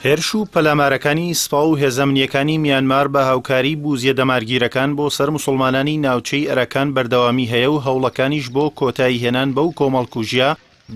هێرش و پەلامارەکانی سپا و هێزە ئەمنییەکانی میانمار بە هاوکاریی بوزییە دەمارگیرەکان بۆ سەر موسڵمانانی ناوچەی ئەراکان بەردەوامی هەیە و هەوڵەکانیش بۆ کۆتاییهێنان بەو کۆمەڵکوژییە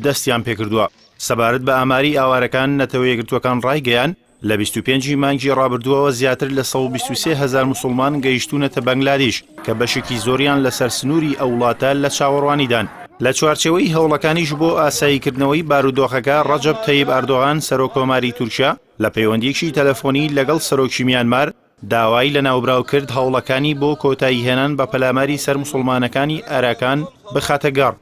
دەستیان پێکردووە. سەبارەت بە ئاماری ئاوارەکان، نەتەوە یەکگرتووەکان ڕایگەیاند، لە 25 ی مانگی ڕابردووەوە زیاتر لە 123 هەزار موسڵمان گەیشتوونەتە بەنگلادیش کە بەشێکی زۆریان لەسەر سنووری ئەو وڵاتە لە چاوەڕوانیدان. لە چوارچێوەی هەوڵەکانیش بۆ ئاساییکردنەوەی بارودۆخەکە، ڕەجەب تەیب ئەردۆغان سەرۆککۆماری تورکیا لە پەیوەندییەکی تەلەفۆنی لەگەڵ سەرۆکی میانمار داوای لە ناوبراو کرد هەوڵەکانی بۆ کۆتاییهێنان بە پەلاماری سەر موسڵمانەکانی ئەراکان بخاتە گەڕ.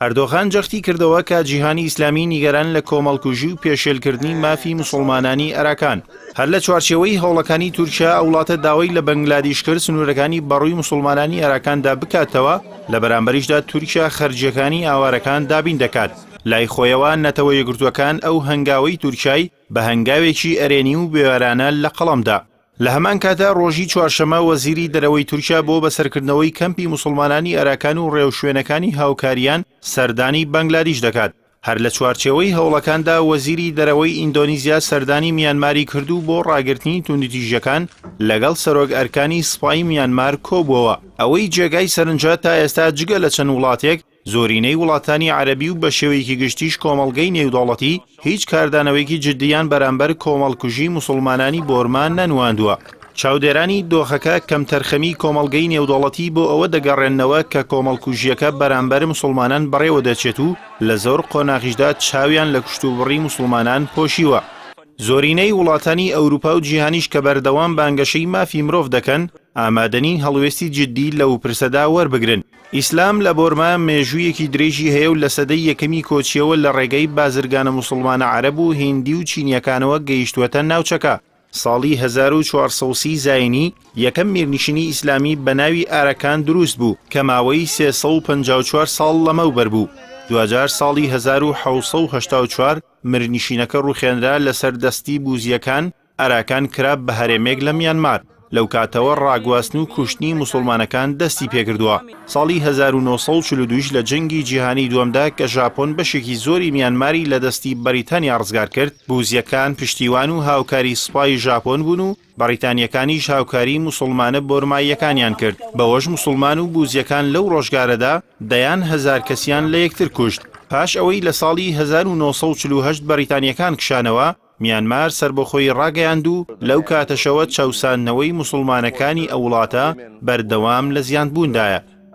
ئەردۆغان جەختی کردەوە کە جیهانی ئیسلامی نیگەران لە کۆمەڵکوژی و پێشێلکردنی مافی موسڵمانانی ئەراکان. هەر لە چوارچێوەی هەوڵەکانی تورکیا، ئەو وڵاتە داوای لە بەنگلادیش کرد سنوورەکانی بەڕووی موسڵمانانی ئەراکاندا بکاتەوە، لە بەرامبەریشدا تورکیا خەرجییەکانی ئاوارەکان دابین دەکات. لای خۆیەوە نەتەوە یەکگرتووەکان ئەو هەنگاوەی تورکیای بە هەنگاوێکی ئەرێنی و بوێرانە لە قەڵەم دا. لە هەمان کاتدا ڕۆژی چوارشەممە وەزیری دەرەوەی تورکیا بۆ بەسەرکردنەوەی کەمپی موسڵمانانی ئەراکان و ڕێوشوێنەکانی هاوکارییان سەردانی بەنگلادیش دەکات. هەر لە چوارچێوەی هەوڵەکاندا وەزیری دەرەوەی ئیندۆنیزیا سەردانی میانماری کرد و بۆ ڕاگرتنی توندوتیژیەکان لەگەڵ سەرۆک ئەرکانی سوپای میانمار کۆبووەوە. ئەوەی جێگای سەرنجە تا ئێستا جگە لە چەند وڵاتێک زۆرینەی وڵاتانی عەرەبی و بەشێوەیەکی گشتیش کۆمەڵگەی نێودەوڵەتی هیچ کاردانەوەیەکی جددیان بەرامبەر کۆمەڵکوژی موسڵمانانی بۆرما نەنواندووە. چاودێرانی دۆخەکە کەمتەرخەمی کۆمەڵگەی نێودەوڵەتی بۆ ئەوە دەگەڕێننەوە کە کۆمەڵکوژییەکە بەرامبەر موسڵمانان بەڕێوەدەچێت و لە زۆر قۆناغیشدا چاویان لە کوشتوبڕی موسڵمانان پۆشیوە. زۆرینەی وڵاتانی ئەوروپا و جیهانیش کە بەردەوام بانگەشەی مافی مرۆڤ دەکەن، ئامادەنین هەڵوێستی جددی لەو پرسەدا وەربگرن. ئیسلام لە بۆرما مێژوویەکی درێژی هەیە و لە سەدەی یەکەمی کۆچییەوە لە ڕێگەی بازرگانە موسڵمانە عەرەب و هیندی و چینییەکانەوە گەیشتووەتە ناوچەکە. ساڵی 1430 زایینی یەکەم میرنشینی ئیسلامی بە ناوی ئارەکان دروست بوو کە ماوەی 354 ساڵ لەمەوبەر بوو. دواجار ساڵی 1784 میرنشینەکە ڕووخێنرا لەسەر دەستی بوزییەکان ئەراکان کرا بە هەرێمێک لە میانمار، لەو کاتەوە ڕاگواستن و کوشتنی موسوڵمانەکان دەستی پێکردووە. ساڵی 1942 یش لە جەنگی جیهانی دووەمدا کە ژاپۆن بەشێکی زۆری میانماری لە دەستی بەریتانیا ڕزگار کرد، بوزییەکان پشتیوان و هاوکاری سوپای ژاپۆن بوون و بەڕیتانییەکانیش هاوکاری موسوڵمانە بۆرماییەکانیان کرد، بەوەش موسوڵمان و بوزییەکان لەو ڕۆژگارەدا دەیان هەزار کەسیان لە یەکتر کوشت. پاش ئەوەی لە ساڵی 1948 بەڕیتانییەکان کشانەوە، میانمار سەربەخۆیی ڕاگەیاند و لەو کاتەشەوە چەوساندنەوەی موسڵمانەکانی ئەو وڵاتە بەردەوام لە زیادبووندایە.